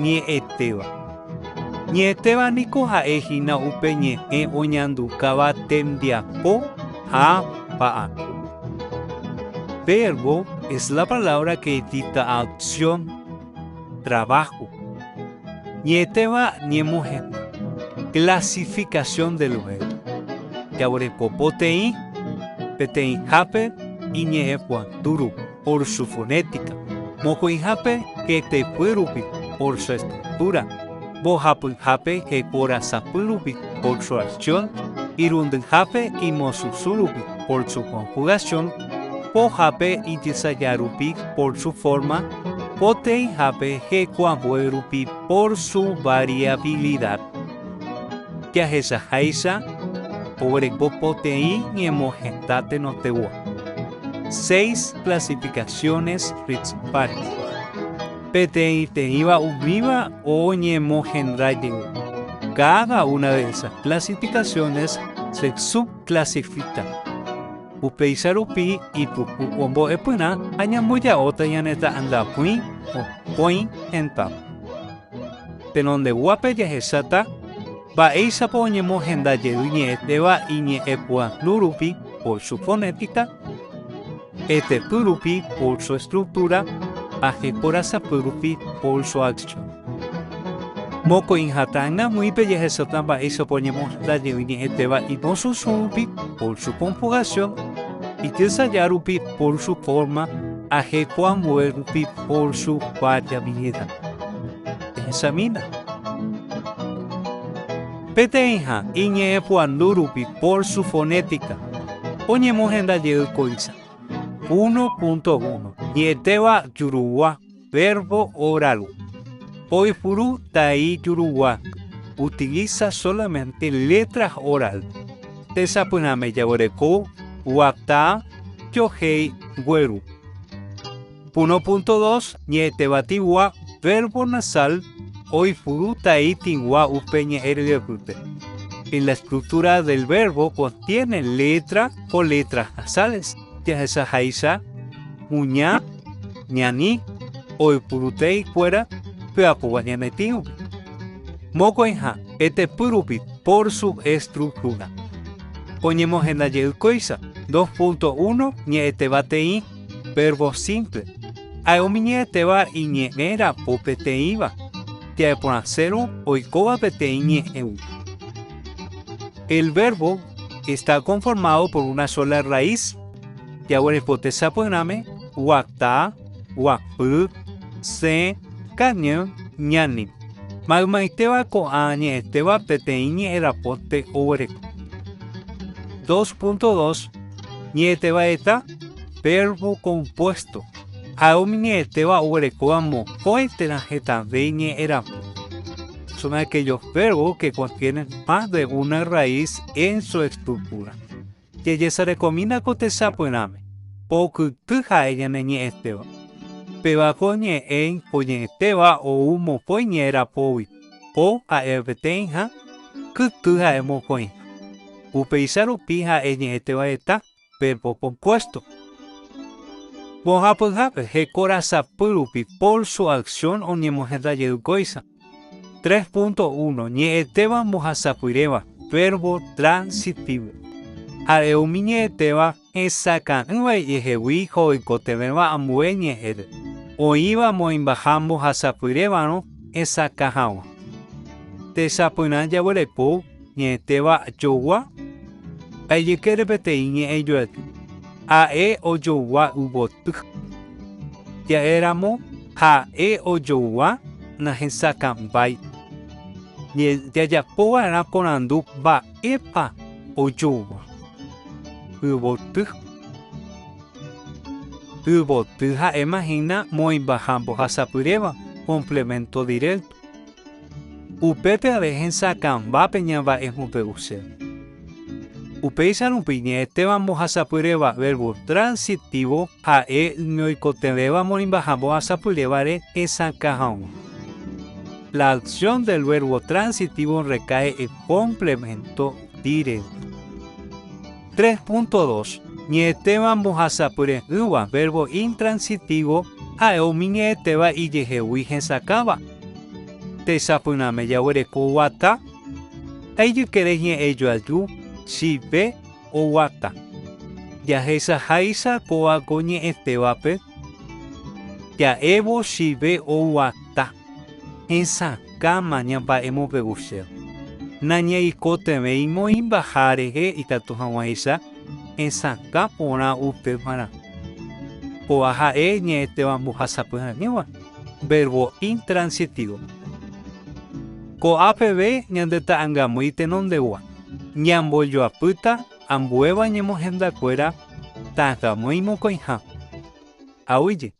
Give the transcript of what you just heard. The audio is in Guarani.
Ñe'ẽtéva. Ñe'ẽtéva niko ha'e hína upe ñe'ẽ oñandukáva tembiapo ha mba'apo. Verbo es la palabra que dicta acción, trabajo. Ñe'ẽtéva ñemohenda. Clasificación del verbo. Jaguereko poteĩ, peteĩhápe iñe'ẽpuandu rupi, por su fonética, mokõihápe hetepy rupi, por su estructura, mbohapyhápe hekorasapy rupi, por su acción, irundyhápe imosusũ rupi, por su conjugación, pohápe ijysaja rupi, por su forma, poteĩhápe hekuambue rupi, por su variabilidad. Jahechaháicha oguereko poteĩ ñemohenda tenondegua. Seis clasificaciones principales. Peteĩteĩva umíva oñemohenda jey. Cada una de esas clasificaciones se subclasifica. Upéicha rupi ipuku ombo'epyrã ha ñamboja'óta ñane ta'angapỹi mokõi henda. Tenondeguápe jahecháta mba'éichapa oñemohenda jey ñe'ẽtéva iñe'ẽpu'ãnu rupi por su fonética, hetepy rupi por su estructura ha hekorasapy rupi por su acción. Mokõiha ta'angapỹipe jahecháta mba'éichapa oñemohenda jey ñe'ẽtéva imosusũ rupi por su conjugación, ijysaja rupi por su forma ha hekoambue rupi por su variabilidad. Ehechamína. Peteĩha iñe'ẽpuandu rupi por su fonética, oñemohenda jey kóicha, 1.1 Ñe'ẽtéva jurugua, verbo oral. Oipuru tai jurugua, utiliza solamente letras oral. Techapyrãme jaguereko, guata, johéi, gueru. 1.2 Ñe'ẽtéva tĩgua, verbo nasal, oipuru tai tĩgua upe ñe'ẽ ryepýpe. En la estructura del verbo contiene letra o letras nasales, jahechaháicha, kuña, ñani, oipurutei kuéra pyapúva ñane tĩgui. Mokõiha, hetepy rupi, por su estructura. Oñemohenda jey kóicha, 2.1 Ñe'ẽtéva teĩ, verbo simple. Ha'e umi ñe'ẽtéva iñe'ẽ rapo peteĩva, ja'eporãsérõ oikóva peteĩ ñe'ẽgui. El verbo está conformado por una sola raíz, jaguereko techapyrãme, guata, guapy, sẽ, kañy, ñani. Maymaitéva ko'ã ñe'ẽtéva peteĩ ñe'ẽ rapónte oguereko. 2.2 Ñe'ẽtéva eta, verbo compuesto. Ha'e umi ñe'ẽtéva oguerekóva mokõi térã hetave ñe'ẽ rapo. Son aquellos verbos que contienen más de una raíz en su estructura. Jajesarekomína ko techapyrãme, pokyty ha'e ñane ñe'ẽtéva. Péva ko ñe'ẽ oñe'ẽtéva ou mokõi ñe'ẽ rapógui, po ha'e peteĩha, kyty ha'e mokõiha. Upéicha rupi ha'e ñe'ẽtéva heta, verbo compuesto. Mbohapyhápe, hekorasapy rupi por su acción oñemohenda jey kóicha. 3.1 Ñe'ẽtéva mbohasapyréva, verbo transitivo. Ha'e umi ñe'ẽtéva hesakã'ỹva ijehegui ha oikotevẽva ambue ñe'ẽre, oĩva moĩmbaha mbohasapyrévarõ hesakã hag̃ua. Techapyrã jaguereko ñe'ẽtéva jogua ha ijykére peteĩ ñe'ẽ joaty, ha'e ojogua yvoty. Ja'éramo ha'e ojogua nahesakãmbái. Jajapo va'erã porandu mba'épa ojogua yvoty. Yvoty ha'éma hína moĩmbaha mbohasapyréva, complemento directo. Upépe ave hesakãmba pe ñamba'ehũpe'use. Upéicha rupi ñe'ẽtéva mbohasapyréva verbo transitivo ha'e ñoikotevẽva moĩmbaha mbohasapyrévare hesakã hag̃ua. La acción del verbo transitivo recae en complemento directo. 3.2 Ñe'ẽtéva Techapyrãme jaguereko oguata, ha ijykére ñe'ẽjoaju, chive oguata. Jahechaháicha kóva ko ñe'ẽtévape, ja'évo chive oguata, hesakãma ñamba'emombe'u chéve. Nañaikotevẽi moĩmbaha rehe ikatu hag̃uáicha hesakã porã upevarã. Kóva ha'e ñe'ẽtéva mbohasapyha'ỹva, verbo intransitivo. Ko'a peve ñande ta'angamýi tenondegua, ñambojoapýta ambuéva ñemohendakuéra ta'angamýi mokõiha. Aguyje.